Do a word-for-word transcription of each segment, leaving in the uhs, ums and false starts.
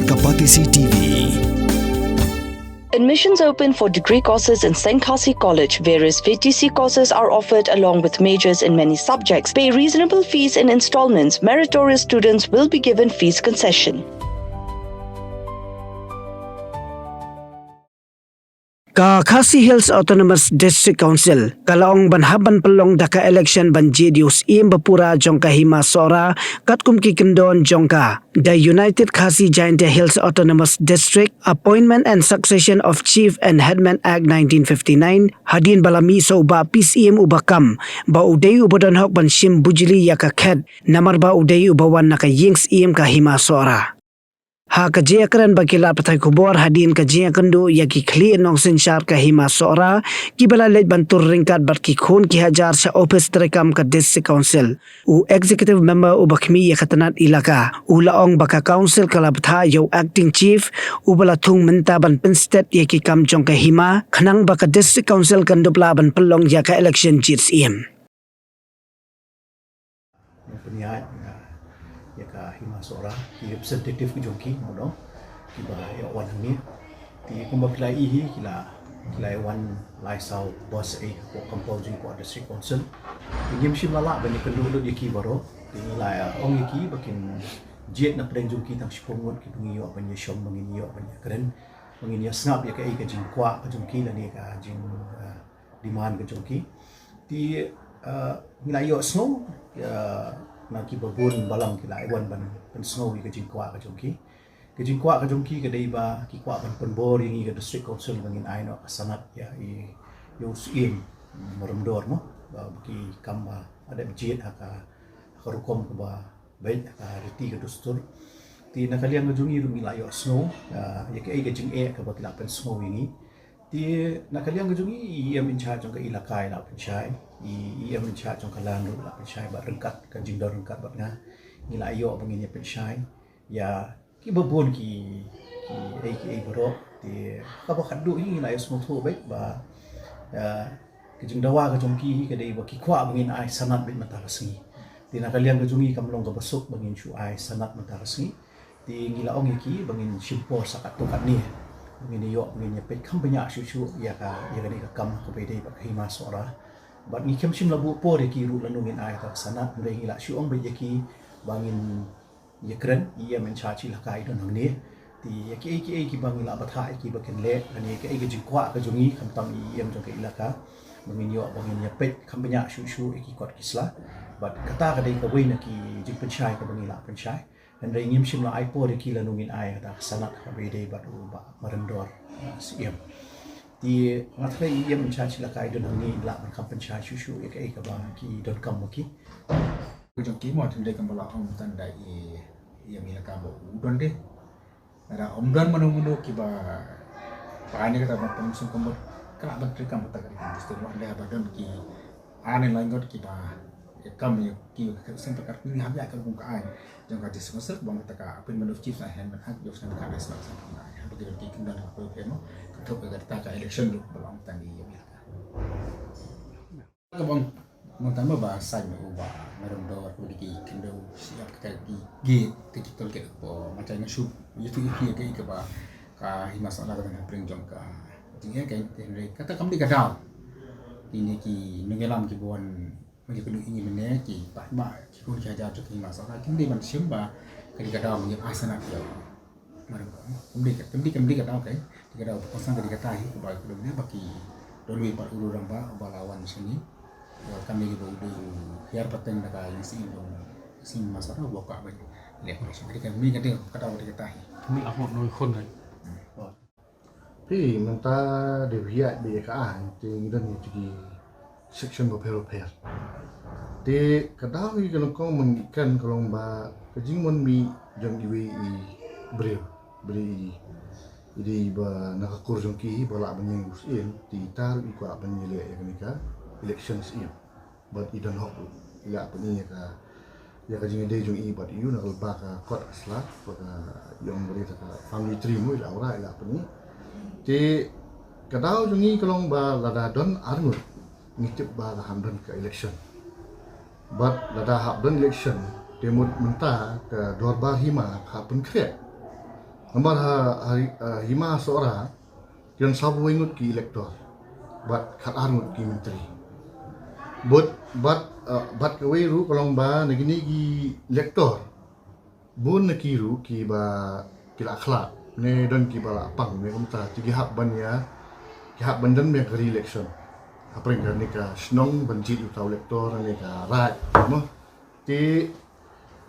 Kapatisi T V. Admissions open for degree courses in Seng Khasi College. Various V T C courses are offered along with majors in many subjects. Pay reasonable fees in installments. Meritorious students will be given fees concession. Ka Khasi Hills Autonomous District Council ka la ong ban hap ban pynlong da ka election ban jied ïa u syiem ba pura jong ka Hima Sohra katkum ki kyndon jong ka. The United Khasi Jaintia Hills Autonomous District Appointment and Succession of Chief and Headman Act nineteen fifty-nine, hadien ba la mih sa u Bah P. Syiem uba kam ba u dei uba don hok ban shim bujli ïa ka khet, namar ba u dei uba wan na ka ïing syiem ka Hima Sohra. Ha ka jingïakren bad ki lad pathai khubor hadien ka jingïakynduh ïa ki khlieh nongsynshar ka Hima Sohra kiba la leit ban tur ryngkat bad ki khun ki hajar sha ophis treikam ka District Council, u Executive Member uba khmih ïa ka tnat ilaka u la ong ba ka Council ka la bthah ïa u Acting Chief uba la thung mynta ban pynstet ïa ki kam jong ka Hima, khnang ba ka District Council kan dup lah ban pynlong ïa ka election jied syiem. Pynïaid ïa ka Hima Sohra, ki representative ki jong ki, mo dong kiba ïa wan hangne. Te kumba ki la ïohi, ki la ki la wan lai saw bus, eh, ko compound jong ko District Council. Te ngim shym la lah ban ïakynduh lut ïa ki baroh. Te ngi la ong ïa ki ba kin jied na pdeng jong ki tang shiphew ngut kiba ngi ïoh ban ïashong, ba ngin ïoh ban ïakren, ba ngin ïasngap ïa kaei ka jingkwah ka jong ki lane ka jing, eh, demand ka jong ki. Te, eh, ngi la ïohsngew, eh, na kiba bun balang ki la wan ban pynsngew ïa ka jingkwah ka jong ki. Ka jingkwah ka jong ki ka dei ba ki kwah ban pynbor ïa ngi ka District Council ba ngin ai noh ka sanad ïa i, ïa u syiem Marumdor, mo, ba ki kam ba la dep jied ha ka, ha ka rukom kaba beit ha ka riti ka dustur. Te na ka liang ka jong ngi ruh ngi la ïohsngew, ah, ïa kaei ka jingeh kaba ki la pynsngew ïa ngi. Te na ka liang ka jong ngi, i E M in charge jong ka ilaka i la pynshai, i E M in charge jong ka land ruh i la pynshai bad ryngkat, ka jingdon ryngkat bad nga, ngi la ïoh ba ngin ïa pynshai ïa kiba bun ki, kiei kiei baroh. Te kaba khatduh hi ngi la ïohsngew thuh beit ba, ah, ka jingdawa ka jong ki hi ka dei ba ki kwah ba ngin ai sanad beit mynta ka sngi. Te na ka liang ka jong ngi kam long kaba suk ba ngin shu ai sanad mynta ka sngi. Te ngi la ong ïa ki ba ngin shim por sa katto katne, ba ngin ïoh, ba ngin ïa peit kham bniah shuh shuh ïa ka, ïa kane ka kam kaba ïadei bad ka Hima Sohra. Bad ngi khlem shym la buh por ïa ki ruh lano ngin ai kata ka sanad, hynrei ngi la shu ong beit ïa ki ba ngin ïakren, i E M in charge ilaka i don hangne. Te ïa kiei kiei kiba ngi la bthah ïa ki ba kin leh, lane ïa kaei ka jingkwah ka jong ngi, khamtam i E M jong ka ilaka, ba ngin ïoh, ba ngin ïa peit kham bniah shuh shuh ïa ki kot ki sla. Bad kata ka dei kawei na ki jingpynshai kaba ngi la pynshai. Hynrei ngim shym la ai por ïa ki lano ngin ai kata ka sanad kaba ïadei bad u Bah Marumdor, ah, syiem. Te nga tharai i E M in charge ilaka i don hangne, i lah ban kham pynshai shuh shuh ïa kaei kaba ki donkam ma ki. Ka jong ki mo, te dei kumba la ong tang da i, i E M ilaka ba u don de. Lada ym don mano mano kiba, ba ne kata ba pynshong kumba ka la ban treikam kata ka dei ka dustur, lada ba don ki ar ne lai ngut kiba ïa kam ïa ki, ka seng ka, ka ni hap ïa ka kum ka aiñ jong ka District Council, ba kata ka Appointment of Chiefs and Headman Act jong seng ka District Council. Haba ki don ki kyndon ka pyrthei mo, ka thok ka kata ka election ruh ba long tang ïa ka. Ka bang mynta ma ba saiñ u Bah Marumdor, ka dei ki khyndew, siap ka ki gate, ka ki toll gate, ba ma chai nga shu ïathuh ïa ki ïa ka, ïa kaba ka Hima Sohra ka don hapdeng jong ka jingeh ka, hynrei kata kam dei ka daw. Kine ki nongïalam kiba wan ban ïakynduh ïa ngi mynne, ki paidbah, ki khun ki hajar jong ka Hima Sohra kim dei ban shim ba ka dei ka daw ban ïa ai sanad ïa u Marumdor. Kam dei ka, kam dei, kam dei ka daw, ka dei ka daw ba kongsan ka dei kata hi kaba ka dei ba ki don wei pat u rangbah uba la wan sha ngi. Ba kam dei ba u dei u hiar pateng da ka ïing syiem, ïing syiem Hima Sohra uba kwah ban leh election. Ka dei ka, kam dei ka daw, ka dei kata hi. Kane ahmot noi khun kan. Phi mynta dei phi ïaid beit ïa ka aiñ te ngi don ïa ki section bapher bapher. Te ka daw hi ka nyngkong mynta ka long ba ka jingwan mih jong iwei i briew, briew i, i dei ba na ka kur jong ki ba lah ban ïeng u syiem, te ita ruh i kwah ban ïaleh ïa kane ka election syiem. Bad i don hok ruh, i lah pyni ïa ka, ïa ka jingïadei jong i bad i na ka lypa ka kot ka sla, ba ka ïong bad ïa ka family tree mo, i lah wanrah, i lah pyni. Te ka daw jong i ka long ba lada don arngut, ngi tip ba ka hap don ka election. Bad lada hap don election, te mut mynta ka dorbar hima ka hap pynkhreh. Namar ha, ha, ha hima Sohra ki don saw phew wei ngut ki elector bad khat ar ngut ki myntri. Bad, bad, uh, bad kawei ruh ka long ba na kine ki elector bun na ki ruh kiba ki la khlad ne don kiba la pang ne kumta te ki hap ban ïa, ki hap ban don ïa ka re-election hapdeng kane ka shnong ban jied ïa uta u elector ne ka raid mo. Te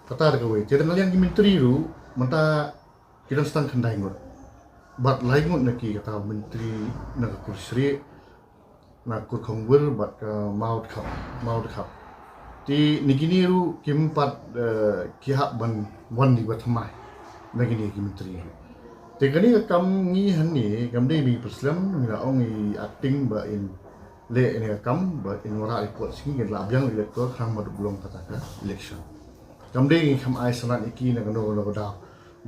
kata da kawei te da na liang ki myntri ruh mynta ki don tang khyndai ngut bad lai ngut na ki kata u myntri na ka kur Shrieh, na kur Khongwir bad ka Mawdkhap, Mawdkhap. Te na kine ruh kim pat, eh, ki hap ban wan ïa ba thymmai na kine ki myntri ruh. Te kane ka kam ngi hangne kam dei ba ngi pyrslem, ngi la ong i acting ba in leh ïa kane ka kam ba in wanrah report sha ngi, ngin lah biang elector khnang ba dup long kata ka election. Kam dei ngi kham ai sanad ïa ki na kano kano ka daw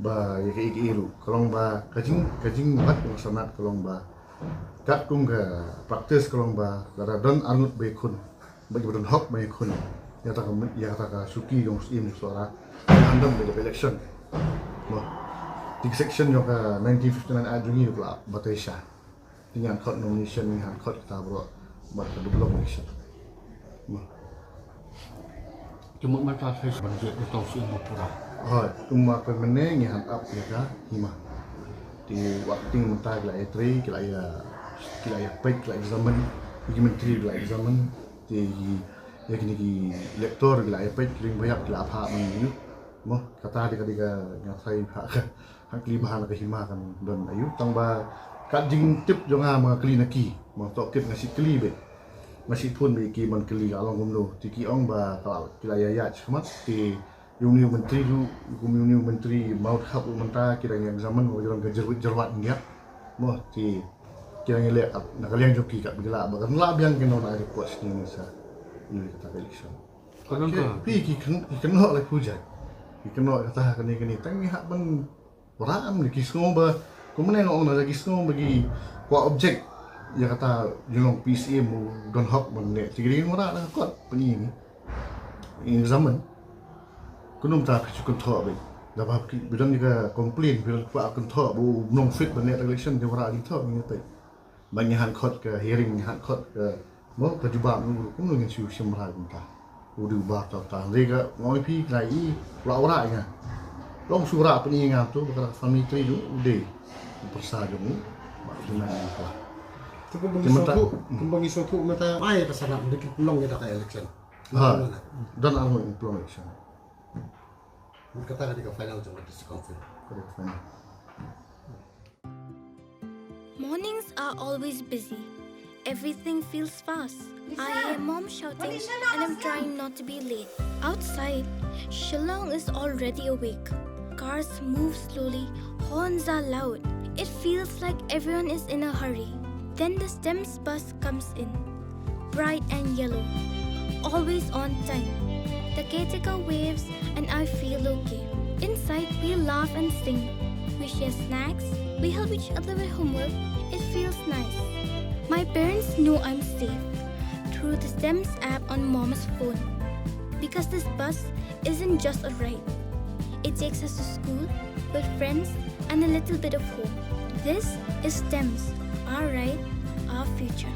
ba ïa ka, ïa ka, ïa ruh ka long ba ka jing, ka jingbat ka sanad ka long ba katkum ka practice ka long ba lada don arngut ba ïakhun ba ki ba don hok ba ïakhun ïa kata ka, ïa kata ka shuki jong u Syiem jong Sohra, ïa han don ba ïa ka election. Mo, te ka section jong ka nineteen fifty-nine Act jong ngi ruh ka la batai sha. Te ngi han khot nomination, ngi han khot kita baroh bad ka dup long election. Mo. Te mut mynta sa ban jied ïa uta u Syiem ba pura. Hooid, kumba pynmynne ngi han ap ïa ka hima. Te u acting mynta ki la ïatrei, ki la ïa, ki la ïa peit, ki la examine, ki myntri ki la examine. Te ïa kine ki elector ki la ïa peit, ki ring ba ïap ki la phah ban ïa. Mo, kata dei ka, dei ka nga tharai phah ka. Hangkli ba ha la ka hima kan don aïu tang ba ka jingtip jong nga ma nga kylli na ki ma tohkit nga shu kylli beit, nga shu phone beit ki ban kylli ka long kumno te ki ong ba ka la, ki la ïa ïaid shakhmat te ïa une u myntri ruh, kum ïa une u myntri Mawdkhap ruh mynta ki dang ïa examine ba ka jrong ka jyrwit jyrwat ngiat mo te ki dang ïa leh na ka liang jong ki kat ba ki lah ba kan lah biang ki nong na report sha ngi sa ïa kata ka election. Ka long ka phi ki kyn, ki kynnoh la phu jait. Ki kynnoh kata kane kane tang ngi hap ban wanrah am ki sngew ba kumne nga ong na ki sngew ba ki kwah object ïa kata ïa long P C M u don hok ban leh te ki dei wanrah na ka kot pyni ngi. Examine. Kumno mynta phi shu kynthoh beit. Da ba ki ba don ïa ka complain ba kwah kynthoh ba u nong fit ban leh election te wanrah kynthoh ngi peit. Ba ngi han khot ka hearing, ngi han khot ka mo ka jubab ngi ruh kumno ngin shu shim bha kumta. U dei u ba ta ta. Hynrei ka nga ong ïa phi nga i u la wanrah ïa nga. Long shu wanrah pyni ïa nga to ba ka family tree jong u dei u pyrsa jong u. Ba u dei na ïa ka. Te kumba ngi sngewthuh, kumba ngi sngewthuh mynta ai ka sanad ngi ki pynlong ïa da ka election. Ha. Don arngut ngi pynlong election. Kata ka dei ka final jong ka district council. Ka dei ka final. Mornings are always busy. Everything feels fast. I hear mom shouting and I'm trying not to be late. Outside, Shillong is already awake. Cars move slowly, horns are loud. It feels like everyone is in a hurry. Then the STEMS bus comes in, bright and yellow, always on time. The caretaker waves and I feel okay. Inside, we laugh and sing. We share snacks. We help each other with homework. It feels nice. My parents know I'm safe through the STEMS app on mom's phone because this bus isn't just a ride. It takes us to school, with friends, and a little bit of hope. This is STEMS, our ride, our future.